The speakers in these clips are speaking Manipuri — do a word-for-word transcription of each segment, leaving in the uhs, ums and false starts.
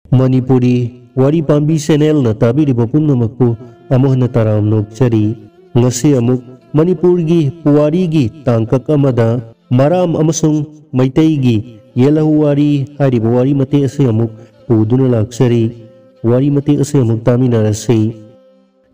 ꯃꯅꯤꯄꯨꯔꯤ ꯋꯥꯔꯤ ꯄꯥꯝꯕꯤ ꯆꯦꯅꯦꯜꯅ ꯇꯥꯕꯤꯔꯤꯕ ꯄꯨꯝꯅꯃꯛꯄꯨ ꯑꯃꯨꯛ ꯍꯟꯅ ꯇꯔꯥꯝꯅ ꯑꯣꯛꯆꯔꯤ꯫ ꯉꯁꯤ ꯑꯃꯨꯛ ꯃꯅꯤꯄꯨꯔꯒꯤ ꯄꯨꯋꯥꯔꯤꯒꯤ ꯇꯥꯡꯀꯛ ꯑꯃꯗ ꯃꯔꯥꯝ ꯑꯃꯁꯨꯡ ꯃꯩꯇꯩꯒꯤ ꯌꯦꯜꯍꯧ ꯋꯥꯔꯤ ꯍꯥꯏꯔꯤꯕ ꯋꯥꯔꯤ ꯃꯇꯦꯛ ꯑꯁꯤ ꯑꯃꯨꯛ ꯄꯨꯗꯨꯅ ꯂꯥꯛꯆꯔꯤ꯫ ꯋꯥꯔꯤ ꯃꯇꯦꯛ ꯑꯁꯤ ꯑꯃꯨꯛ ꯇꯥꯃꯤꯟꯅꯔꯁꯤ꯫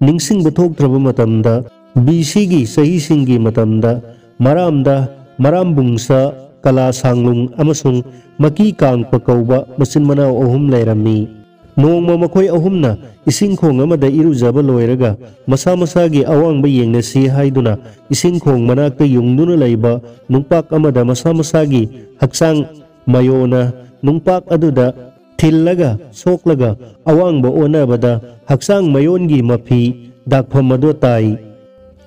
ꯅꯤꯡꯁꯤꯡꯕ ꯊꯣꯛꯇ꯭ꯔꯕ ꯃꯇꯝꯗ, ꯕꯤ ꯁꯤꯒꯤ ꯆꯍꯤꯁꯤꯡꯒꯤ ꯃꯇꯝꯗ ꯃꯔꯥꯝꯗ ꯃꯔꯥꯝꯕꯨꯡꯁꯥ, ꯀꯂꯥ ꯁꯥꯡꯂꯨꯡ ꯑꯃꯁꯨꯡ ꯃꯀꯤ ꯀꯥꯡꯄ ꯀꯧꯕ ꯃꯆꯤꯟ ꯃꯅꯥꯎ ꯑꯍꯨꯝ ꯂꯩꯔꯝꯃꯤ꯫ ꯅꯣꯡꯃ ꯃꯈꯣꯏ ꯑꯍꯨꯝꯅ ꯏꯁꯤꯡ ꯈꯣꯡ ꯑꯃꯗ ꯏꯔꯨꯖꯕ ꯂꯣꯏꯔꯒ ꯃꯁꯥ ꯃꯁꯥꯒꯤ ꯑꯋꯥꯡꯕ ꯌꯦꯡꯅꯁꯤ ꯍꯥꯏꯗꯨꯅ ꯏꯁꯤꯡ ꯈꯣꯡ ꯃꯅꯥꯛꯇ ꯌꯨꯡꯗꯨꯅ ꯂꯩꯕ ꯅꯨꯡꯄꯥꯛ ꯑꯃꯗ ꯃꯁꯥ ꯃꯁꯥꯒꯤ ꯍꯛꯆꯥꯡ ꯃꯌꯣꯅ ꯅꯨꯡꯄꯥꯛ ꯑꯗꯨꯗ ꯊꯤꯜꯂꯒ ꯁꯣꯛꯂꯒ ꯑꯋꯥꯡꯕ ꯑꯣꯟꯅꯕꯗ ꯍꯛꯆꯥꯡ ꯃꯌꯣꯟꯒꯤ ꯃꯐꯤ ꯗꯥꯛꯐꯝ ꯑꯗꯨ ꯇꯥꯏ꯫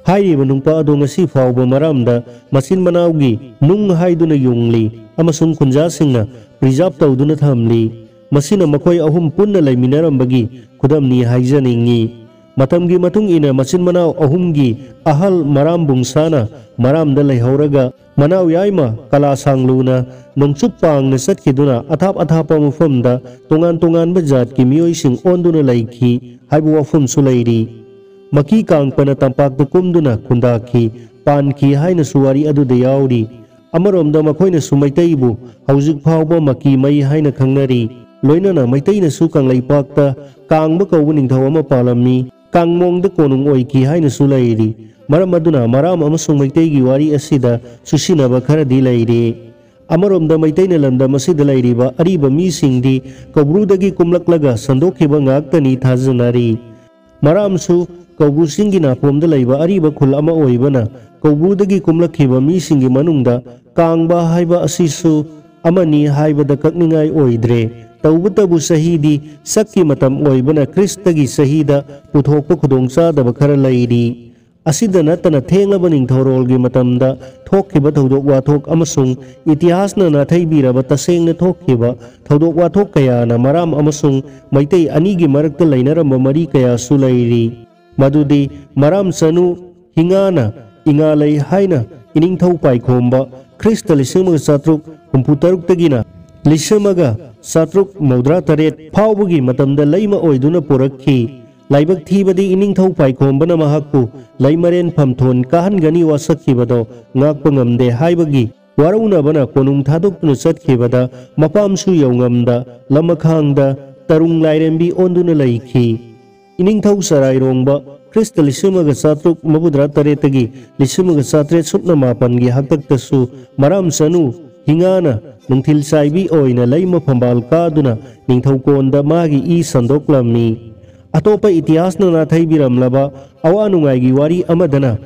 ꯍꯥꯏꯔꯤꯕ ꯅꯨꯡꯄꯥ ꯑꯗꯨ ꯉꯁꯤ ꯐꯥꯎꯕ ꯃꯔꯥꯝꯗ ꯃꯆꯤꯟ ꯃꯅꯥꯎꯒꯤ ꯅꯨꯡ ꯍꯥꯏꯗꯨꯅ ꯌꯨꯡꯂꯤ ꯑꯃꯁꯨꯡ ꯈꯨꯟꯖꯥꯁꯤꯡꯅ ꯄ꯭ꯔꯤꯖꯥꯕ ꯇꯧꯗꯨꯅ ꯊꯝꯂꯤ꯫ ꯃꯁꯤꯅ ꯃꯈꯣꯏ ꯑꯍꯨꯝ ꯄꯨꯟꯅ ꯂꯩꯃꯤꯟꯅꯔꯝꯕꯒꯤ ꯈꯨꯗꯝꯅꯤ ꯍꯥꯏꯖꯅꯤꯡꯏ꯫ ꯃꯇꯝꯒꯤ ꯃꯇꯨꯡ ꯏꯟꯅ ꯃꯆꯤꯟ ꯃꯅꯥꯎ ꯑꯍꯨꯝꯒꯤ ꯑꯍꯜ ꯃꯔꯥꯝꯕꯨꯡꯁꯥꯅ ꯃꯔꯥꯝꯗ ꯂꯩꯍꯧꯔꯒ ꯃꯅꯥꯎ ꯌꯥꯏꯃ ꯀꯂꯥ ꯁꯥꯡꯂꯨꯅ ꯅꯣꯡꯆꯨꯞ ꯄꯥꯡꯅ ꯆꯠꯈꯤꯗꯨꯅ ꯑꯊꯥꯞ ꯑꯊꯥꯞꯄ ꯃꯐꯝꯗ ꯇꯣꯉꯥꯟ ꯇꯣꯉꯥꯟꯕ ꯖꯥꯠꯀꯤ ꯃꯤꯑꯣꯏꯁꯤꯡ ꯑꯣꯟꯗꯨꯅ ꯂꯩꯈꯤ ꯍꯥꯏꯕ ꯋꯥꯐꯝꯁꯨ ꯂꯩꯔꯤ꯫ ꯃꯀꯤ ꯀꯥꯡꯄꯅ ꯇꯝꯄꯥꯛꯇ ꯀꯨꯝꯗꯨꯅ ꯈꯨꯟꯗꯥꯈꯤ, ꯄꯥꯟꯈꯤ ꯍꯥꯏꯅꯁꯨ ꯋꯥꯔꯤ ꯑꯗꯨꯗ ꯌꯥꯎꯔꯤ꯫ ꯑꯃꯔꯣꯝꯗ ꯃꯈꯣꯏꯅꯁꯨ ꯃꯩꯇꯩꯕꯨ ꯍꯧꯖꯤꯛ ꯐꯥꯎꯕ ꯃꯀꯤ ꯃꯩ ꯍꯥꯏꯅ ꯈꯪꯅꯔꯤ꯫ ꯂꯣꯏꯅꯅ ꯃꯩꯇꯩꯅꯁꯨ ꯀꯪꯂꯩꯄꯥꯛꯇ ꯀꯥꯡꯕ ꯀꯧꯕ ꯅꯤꯡꯊꯧ ꯑꯃ ꯄꯥꯜꯂꯝꯃꯤ꯫ ꯀꯥꯡꯃꯣꯡꯗ ꯀꯣꯅꯨꯡ ꯑꯣꯏꯈꯤ ꯍꯥꯏꯅꯁꯨ ꯂꯩꯔꯤ꯫ ꯃꯔꯝ ꯑꯗꯨꯅ ꯃꯔꯥꯝ ꯑꯃꯁꯨꯡ ꯃꯩꯇꯩꯒꯤ ꯋꯥꯔꯤ ꯑꯁꯤꯗ ꯆꯨꯁꯤꯟꯅꯕ ꯈꯔꯗꯤ ꯂꯩꯔꯤ꯫ ꯑꯃꯔꯣꯝꯗ ꯃꯩꯇꯩꯅ ꯂꯝꯗꯝ ꯑꯁꯤꯗ ꯂꯩꯔꯤꯕ ꯑꯔꯤꯕ ꯃꯤꯁꯤꯡꯗꯤ ꯀꯧꯕ꯭ꯔꯨꯗꯒꯤ ꯀꯨꯝꯂꯛꯂꯒ ꯁꯟꯗꯣꯛꯈꯤꯕ ꯉꯥꯛꯇꯅꯤ ꯊꯥꯖꯅꯔꯤ꯫ ꯃꯔꯥꯝꯁꯨ ꯀꯧꯕ꯭ꯔꯨ ꯆꯤꯡꯒꯤ ꯅꯥꯄꯣꯝꯗ ꯂꯩꯕ ꯑꯔꯤꯕ ꯈꯨꯜ ꯑꯃ ꯑꯣꯏꯕꯅ ꯀꯧꯕ꯭ꯔꯨꯗꯒꯤ ꯀꯨꯝꯂꯛꯈꯤꯕ ꯃꯤꯁꯤꯡꯒꯤ ꯃꯅꯨꯡꯗ ꯀꯥꯡꯕ ꯍꯥꯏꯕ ꯑꯁꯤꯁꯨ ꯑꯃꯅꯤ ꯍꯥꯏꯕꯗ ꯀꯛꯅꯤꯡꯉꯥꯏ ꯑꯣꯏꯗ꯭ꯔꯦ꯫ ꯇꯧꯕꯇꯕꯨ ꯆꯍꯤꯗꯤ ꯆꯛꯀꯤ ꯃꯇꯝ ꯑꯣꯏꯕꯅ ꯈ꯭ꯔꯤꯁꯇꯒꯤ ꯆꯍꯤꯗ ꯄꯨꯊꯣꯛꯄ ꯈꯨꯗꯣꯡꯆꯥꯗꯕ ꯈꯔ ꯂꯩꯔꯤ꯫ ꯑꯁꯤꯗ ꯅꯠꯇꯅ ꯊꯦꯡꯂꯕ ꯅꯤꯡꯊꯧꯔꯣꯜꯒꯤ ꯃꯇꯝꯗ ꯊꯣꯛꯈꯤꯕ ꯊꯧꯗꯣꯛ ꯋꯥꯊꯣꯛ ꯑꯃꯁꯨꯡ ꯏꯇꯤꯍꯥꯁꯅ ꯅꯥꯊꯩꯕꯤꯔꯕ ꯇꯁꯦꯡꯅ ꯊꯣꯛꯈꯤꯕ ꯊꯧꯗꯣꯛ ꯋꯥꯊꯣꯛ ꯀꯌꯥꯅ ꯃꯔꯥꯝ ꯑꯃꯁꯨꯡ ꯃꯩꯇꯩ ꯑꯅꯤꯒꯤ ꯃꯔꯛꯇ ꯂꯩꯅꯔꯝꯕ ꯃꯔꯤ ꯀꯌꯥꯁꯨ ꯂꯩꯔꯤ꯫ ꯃꯗꯨꯗꯤ ꯃꯔꯥꯝ ꯆꯅꯨ ꯍꯤꯉꯥꯅ ꯏꯉꯥꯂꯩ ꯍꯥꯏꯅ ꯏꯅꯤꯡꯊꯧ ꯄꯥꯏꯈꯣꯝꯕ ꯈ꯭ꯔꯤꯁꯇ ꯂꯤꯁꯤꯡ ꯑꯃꯒ ꯆꯥꯇ꯭ꯔꯨꯛ ꯍꯨꯝꯐꯨ ꯇꯔꯨꯛꯇꯒꯤꯅ ꯂꯤꯁꯤꯡ ꯑꯃꯒ ꯆꯥꯇ꯭ꯔꯨꯛ ꯃꯧꯗ꯭ꯔꯥ ꯇꯔꯦꯠ ꯐꯥꯎꯕꯒꯤ ꯃꯇꯝꯗ ꯂꯩꯃ ꯑꯣꯏꯗꯨꯅ ꯄꯨꯔꯛꯈꯤ꯫ ꯂꯥꯏꯕꯛ ꯊꯤꯕꯗꯤ ꯏꯅꯤꯡꯊꯧ ꯄꯥꯏꯈꯣꯝꯕꯅ ꯃꯍꯥꯛꯄꯨ ꯂꯩꯃꯔꯦꯟ ꯐꯝꯊꯣꯟ ꯀꯥꯍꯟꯒꯅꯤ ꯋꯥꯁꯛꯈꯤꯕꯗꯣ ꯉꯥꯛꯄ ꯉꯝꯗꯦ ꯍꯥꯏꯕꯒꯤ ꯋꯥꯔꯧꯅꯕꯅ ꯀꯣꯅꯨꯡ ꯊꯥꯗꯣꯛꯇꯨꯅ ꯆꯠꯈꯤꯕꯗ ꯃꯄꯥꯝꯁꯨ ꯌꯧꯉꯝꯗ ꯂꯃꯈꯥꯡꯗ ꯇꯔꯨꯡ ꯂꯥꯏꯔꯦꯝꯕꯤ ꯑꯣꯟꯗꯨꯅ ꯂꯩꯈꯤ꯫ ꯏꯅꯤꯡꯊꯧ ꯆꯔꯥꯏꯔꯣꯡꯕ ꯈ꯭ꯔꯤꯁꯇ ꯂꯤꯁꯤꯡ ꯑꯃꯒ ꯆꯥꯇ꯭ꯔꯨꯛ ꯃꯧꯗ꯭ꯔꯥ ꯇꯔꯦꯠꯇꯒꯤ ꯂꯤꯁꯤꯡ ꯑꯃꯒ ꯆꯥꯇ꯭ꯔꯦꯠ ꯁꯨꯞꯅ ꯃꯥꯄꯟꯒꯤ ꯍꯥꯛꯇꯛꯇꯁꯨ ꯃꯔꯥꯝ ꯆꯅꯨ ꯍꯤꯉꯥꯅ ꯅꯨꯡꯊꯤꯜ ꯆꯥꯏꯕꯤ ꯑꯣꯏꯅ ꯂꯩꯃ ꯐꯝꯕꯥꯜ ꯀꯥꯗꯨꯅ ꯅꯤꯡꯊꯧꯀꯣꯟꯗ ꯃꯥꯒꯤ ꯏ ꯁꯟꯗꯣꯛꯂꯝꯃꯤ꯫ ꯑꯇꯣꯞꯄ ꯏꯇꯤꯍꯥꯁꯅ ꯅꯥꯊꯩꯕꯤꯔꯝꯂꯕ ꯑꯋꯥ ꯅꯨꯡꯉꯥꯏꯒꯤ ꯋꯥꯔꯤ ꯑꯃꯗꯅ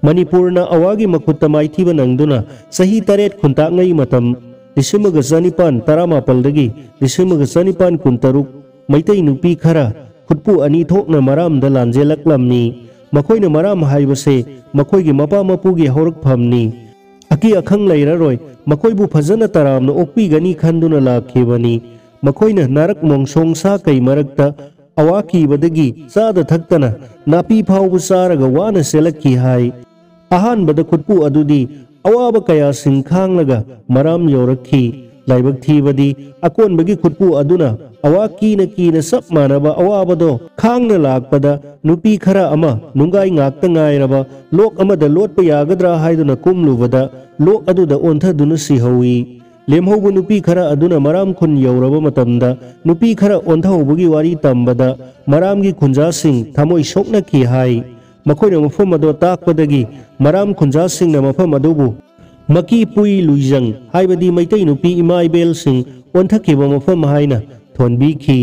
ꯃꯅꯤꯄꯨꯔꯅ ꯑꯋꯥꯒꯤ ꯃꯈꯨꯠꯇ ꯃꯥꯏꯊꯤꯕ ꯅꯪꯗꯨꯅ ꯆꯍꯤ ꯇꯔꯦꯠ ꯈꯨꯟꯇꯥꯛꯉꯩ ꯃꯇꯝ ꯂꯤꯁꯤꯡ ꯑꯃꯒ ꯆꯅꯤꯄꯥꯟ ꯇꯔꯥꯃꯥꯄꯜꯗꯒꯤ ꯂꯤꯁꯤꯡ ꯑꯃꯒ ꯆꯅꯤꯄꯥꯟ ꯀꯨꯟꯇꯔꯨꯛ ꯃꯩꯇꯩ ꯅꯨꯄꯤ ꯈꯔ ꯈꯨꯠꯄꯨ ꯑꯅꯤ ꯊꯣꯛꯅ ꯃꯔꯥꯝꯗ ꯂꯥꯟꯖꯦꯜꯂꯛꯂꯝꯃꯤ꯫ ꯃꯈꯣꯏꯅ ꯃꯔꯥꯝ ꯍꯥꯏꯕꯁꯦ ꯃꯈꯣꯏꯒꯤ ꯃꯄꯥ ꯃꯄꯨꯒꯤ ꯍꯧꯔꯛꯐꯝꯅꯤ꯫ ꯑꯀꯤ ꯑꯈꯪ ꯂꯩꯔꯔꯣꯏ, ꯃꯈꯣꯏꯕꯨ ꯐꯖꯅ ꯇꯔꯥꯝꯅ ꯑꯣꯛꯄꯤꯒꯅꯤ ꯈꯟꯗꯨꯅ ꯂꯥꯛꯈꯤꯕꯅꯤ꯫ ꯃꯈꯣꯏꯅ ꯅꯥꯔꯛ ꯃꯣꯡꯁꯣꯡ ꯁꯥ ꯀꯩ ꯃꯔꯛꯇ ꯑꯋꯥ ꯀꯤꯕꯗꯒꯤ ꯆꯥꯗ ꯊꯛꯇꯅ ꯅꯥꯄꯤ ꯐꯥꯎꯕ ꯆꯥꯔꯒ ꯋꯥꯅ ꯆꯦꯜꯂꯛꯈꯤ ꯍꯥꯏ꯫ ꯑꯍꯥꯟꯕꯗ ꯈꯨꯠꯄꯨ ꯑꯗꯨꯗꯤ ꯑꯋꯥꯕ ꯀꯌꯥꯁꯤꯡ ꯈꯥꯡꯂꯒ ꯃꯔꯥꯝ ꯌꯧꯔꯛꯈꯤ꯫ ꯂꯥꯏꯕꯛ ꯊꯤꯕꯗꯤ ꯑꯀꯣꯟꯕꯒꯤ ꯈꯨꯠꯄꯨ ꯑꯗꯨꯅ ꯑꯋꯥ ꯀꯤꯅ ꯀꯤꯅ ꯆꯞ ꯃꯥꯟꯅꯕ ꯑꯋꯥꯕꯗꯣ ꯈꯥꯡꯅ ꯂꯥꯛꯄꯗ ꯅꯨꯄꯤ ꯈꯔ ꯑꯃ ꯅꯨꯡꯒꯥꯏ ꯉꯥꯛꯇ ꯉꯥꯏꯔꯕ ꯂꯣꯛ ꯑꯃꯗ ꯂꯣꯠꯄ ꯌꯥꯒꯗ꯭ꯔꯥ ꯍꯥꯏꯗꯨꯅ ꯀꯨꯝꯂꯨꯕꯗ ꯂꯣꯛ ꯑꯗꯨꯗ ꯑꯣꯟꯊꯗꯨꯅ ꯁꯤꯍꯧꯏ꯫ ꯂꯦꯝꯍꯧꯕ ꯅꯨꯄꯤ ꯈꯔ ꯑꯗꯨꯅ ꯃꯔꯥꯝ ꯈꯨꯟ ꯌꯧꯔꯕ ꯃꯇꯝꯗ ꯅꯨꯄꯤ ꯈꯔ ꯑꯣꯟꯊꯍꯧꯕꯒꯤ ꯋꯥꯔꯤ ꯇꯝꯕꯗ ꯃꯔꯥꯝꯒꯤ ꯈꯨꯟꯖꯥꯁꯤꯡ ꯊꯃꯣꯏ ꯁꯣꯛꯅꯈꯤ ꯍꯥꯏ꯫ ꯃꯈꯣꯏꯅ ꯃꯐꯝ ꯑꯗꯣ ꯇꯥꯛꯄꯗꯒꯤ ꯃꯔꯥꯝ ꯈꯨꯟꯖꯥꯁꯤꯡꯅ ꯃꯐꯝ ꯑꯗꯨꯕꯨ ꯃꯀꯤ ꯄꯨꯏ ꯂꯨꯏꯖꯪ ꯍꯥꯏꯕꯗꯤ ꯃꯩꯇꯩ ꯅꯨꯄꯤ ꯏꯃꯥ ꯏꯕꯦꯜꯁꯤꯡ ꯑꯣꯟꯊꯛꯈꯤꯕ ꯃꯐꯝ ꯍꯥꯏꯅ ꯊꯣꯟꯕꯤꯈꯤ꯫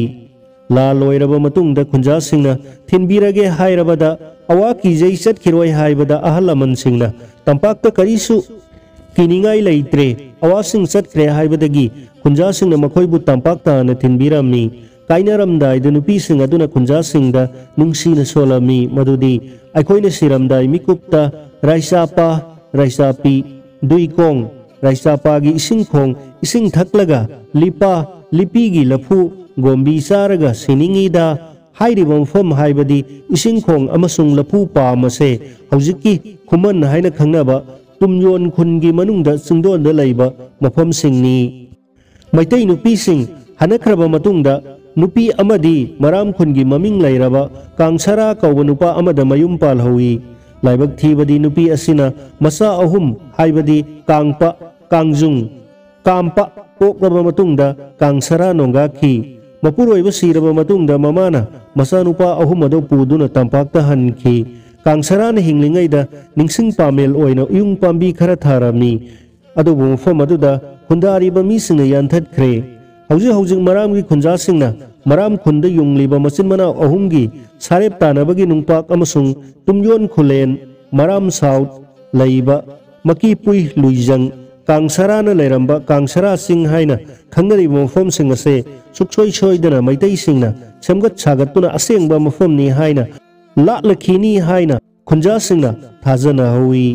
ꯂꯥ ꯂꯣꯏꯔꯕ ꯃꯇꯨꯡꯗ ꯈꯨꯟꯖꯥꯁꯤꯡꯅ ꯊꯤꯟꯕꯤꯔꯒꯦ ꯍꯥꯏꯔꯕꯗ ꯑꯋꯥ ꯀꯤꯖꯩ ꯆꯠꯈꯤꯔꯣꯏ ꯍꯥꯏꯕꯗ ꯑꯍꯜ ꯂꯃꯟꯁꯤꯡꯅ ꯇꯝꯄꯥꯛꯇ ꯀꯔꯤꯁꯨ ꯀꯤꯅꯤꯡꯉꯥꯏ ꯂꯩꯇ꯭ꯔꯦ, ꯑꯋꯥꯁꯤꯡ ꯆꯠꯈ꯭ꯔꯦ ꯍꯥꯏꯕꯗꯒꯤ ꯈꯨꯟꯖꯥꯁꯤꯡꯅ ꯃꯈꯣꯏꯕꯨ ꯇꯝꯄꯥꯛ ꯇꯥꯅ ꯊꯤꯟꯕꯤꯔꯝꯃꯤ꯫ ꯀꯥꯏꯅꯔꯝꯗꯥꯏꯗ ꯅꯨꯄꯤꯁꯤꯡ ꯑꯗꯨꯅ ꯈꯨꯟꯖꯥꯁꯤꯡꯗ ꯅꯨꯡꯁꯤꯅ ꯁꯣꯜꯂꯝꯃꯤ ꯃꯗꯨꯗꯤ ꯑꯩꯈꯣꯏꯅ ꯁꯤꯔꯝꯗꯥꯏ ꯃꯤꯀꯨꯞꯇ ꯔꯥꯏꯆꯥꯄꯥ, ꯔꯥꯏꯆꯥꯄꯤ, ꯗꯨꯏꯀꯣꯡ, ꯔꯥꯏꯆꯥꯄꯥꯒꯤ ꯏꯁꯤꯡ ꯈꯣꯡ ꯏꯁꯤꯡ ꯊꯛꯂꯒ ꯂꯤꯄꯥ, ꯂꯤꯄꯤꯒꯤ ꯂꯐꯨ ꯒꯣꯝꯕꯤ ꯆꯥꯔꯒ ꯁꯤꯅꯤꯡꯉꯤꯗ ꯍꯥꯏꯔꯤꯕ ꯃꯐꯝ ꯍꯥꯏꯕꯗꯤ ꯏꯁꯤꯡ ꯈꯣꯡ ꯑꯃꯁꯨꯡ ꯂꯐꯨ ꯄꯥꯝ ꯑꯁꯦ ꯍꯧꯖꯤꯛꯀꯤ ꯈꯨꯃꯟ ꯍꯥꯏꯅ ꯈꯪꯅꯕ ꯇꯨꯝꯌꯣꯟ ꯈꯨꯟꯒꯤ ꯃꯅꯨꯡꯗ ꯆꯤꯡꯗꯣꯟꯗ ꯂꯩꯕ ꯃꯐꯝꯁꯤꯡꯅꯤ꯫ ꯃꯩꯇꯩ ꯅꯨꯄꯤꯁꯤꯡ ꯍꯟꯅꯈ꯭ꯔꯕ ꯃꯇꯨꯡꯗ ꯅꯨꯄꯤ ꯑꯃꯗꯤ ꯃꯔꯥꯝ ꯈꯨꯟꯒꯤ ꯃꯃꯤꯡ ꯂꯩꯔꯕ ꯀꯥꯡꯁꯔꯥ ꯀꯧꯕ ꯅꯨꯄꯥ ꯑꯃꯗ ꯃꯌꯨꯝ ꯄꯥꯜꯍꯧꯏ꯫ ꯂꯥꯏꯕꯛ ꯊꯤꯕꯗꯤ ꯅꯨꯄꯤ ꯑꯁꯤꯅ ꯃꯆꯥ ꯑꯍꯨꯝ, ꯍꯥꯏꯕꯗꯤ ꯀꯥꯡꯄ, ꯀꯥꯡꯖꯨꯡ, ꯀꯥꯝꯄ ꯄꯣꯛꯂꯕ ꯃꯇꯨꯡꯗ ꯀꯥꯡꯁꯔꯥ ꯅꯣꯡꯒꯥꯈꯤ꯫ ꯃꯄꯨꯔꯣꯏꯕ ꯁꯤꯔꯕ ꯃꯇꯨꯡꯗ ꯃꯃꯥꯅ ꯃꯆꯥꯅꯨꯄꯥ ꯑꯍꯨꯝ ꯑꯗꯨ ꯄꯨꯗꯨꯅ ꯇꯝꯄꯥꯛꯇ ꯍꯟꯈꯤ꯫ ꯀꯥꯡꯁꯔꯥꯅ ꯍꯤꯡꯂꯤꯉꯩꯗ ꯅꯤꯡꯁꯤꯡ ꯄꯥꯃꯦꯜ ꯑꯣꯏꯅ ꯎꯌꯨꯡ ꯄꯥꯝꯕꯤ ꯈꯔ ꯊꯥꯔꯝꯃꯤ꯫ ꯑꯗꯨꯕꯨ ꯃꯐꯝ ꯑꯗꯨꯗ ꯈꯨꯟꯗꯥꯔꯤꯕ ꯃꯤꯁꯤꯡꯅ ꯌꯥꯟꯊꯠꯈ꯭ꯔꯦ꯫ ꯍꯧꯖꯤꯛ ꯍꯧꯖꯤꯛ ꯃꯔꯥꯝꯒꯤ ꯈꯨꯟꯖꯥꯁꯤꯡꯅ ꯃꯔꯥꯝ ꯈꯨꯟꯗ ꯌꯨꯡꯂꯤꯕ ꯃꯆꯤꯟ ꯃꯅꯥꯎ ꯑꯍꯨꯝꯒꯤ ꯁꯥꯔꯦꯞ ꯇꯥꯅꯕꯒꯤ ꯅꯨꯡꯄꯥꯛ ꯑꯃꯁꯨꯡ ꯇꯨꯝꯌꯣꯟ ꯈꯨꯂꯦꯟ, ꯃꯔꯥꯝ ꯁꯥꯎꯠ ꯂꯩꯕ ꯃꯀꯤꯄꯨꯏ ꯂꯨꯏꯖꯪ, ꯀꯥꯡꯁꯔꯥꯅ ꯂꯩꯔꯝꯕ ꯀꯥꯡꯁꯔꯥ ꯆꯤꯡ ꯍꯥꯏꯅ ꯈꯪꯅꯔꯤꯕ ꯃꯐꯝꯁꯤꯡ ꯑꯁꯦ ꯁꯨꯛꯁꯣꯏ ꯁꯣꯏꯗꯅ ꯃꯩꯇꯩꯁꯤꯡꯅ ꯁꯦꯝꯒꯠ ꯁꯥꯒꯠꯇꯨꯅ ꯑꯁꯦꯡꯕ ꯃꯐꯝꯅꯤ ꯍꯥꯏꯅ ꯂꯥꯠꯂꯛꯈꯤꯅꯤ ꯍꯥꯏꯅ ꯈꯨꯟꯖꯥꯁꯤꯡꯅ ꯊꯥꯖꯅꯍꯧꯏ꯫